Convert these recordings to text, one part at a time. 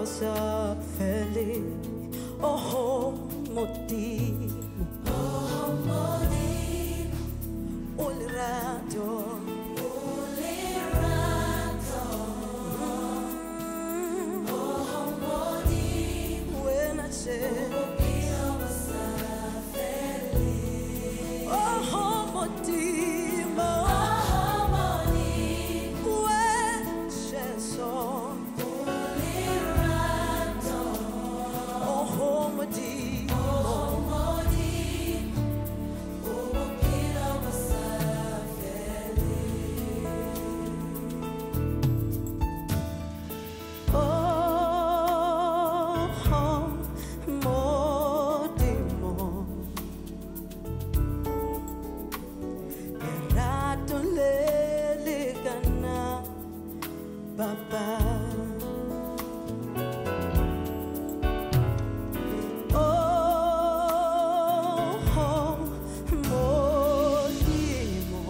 sa feleng. Oho Modimo, Oho Modimo, o lerato, o lerato. Oho Modimo, wena Jesu, bophelo bo sa feleng. Oho Modimo, Oho Modimo, wena Jesu, o lerato. Oho Modimo, Oho Modimo, o bophelo bo sa feleng. Oho Modimo, lerato le le kana Baba. Oho Modimo,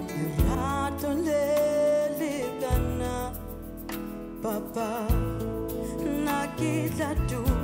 lerato le le kana Baba, nna ke tla dula.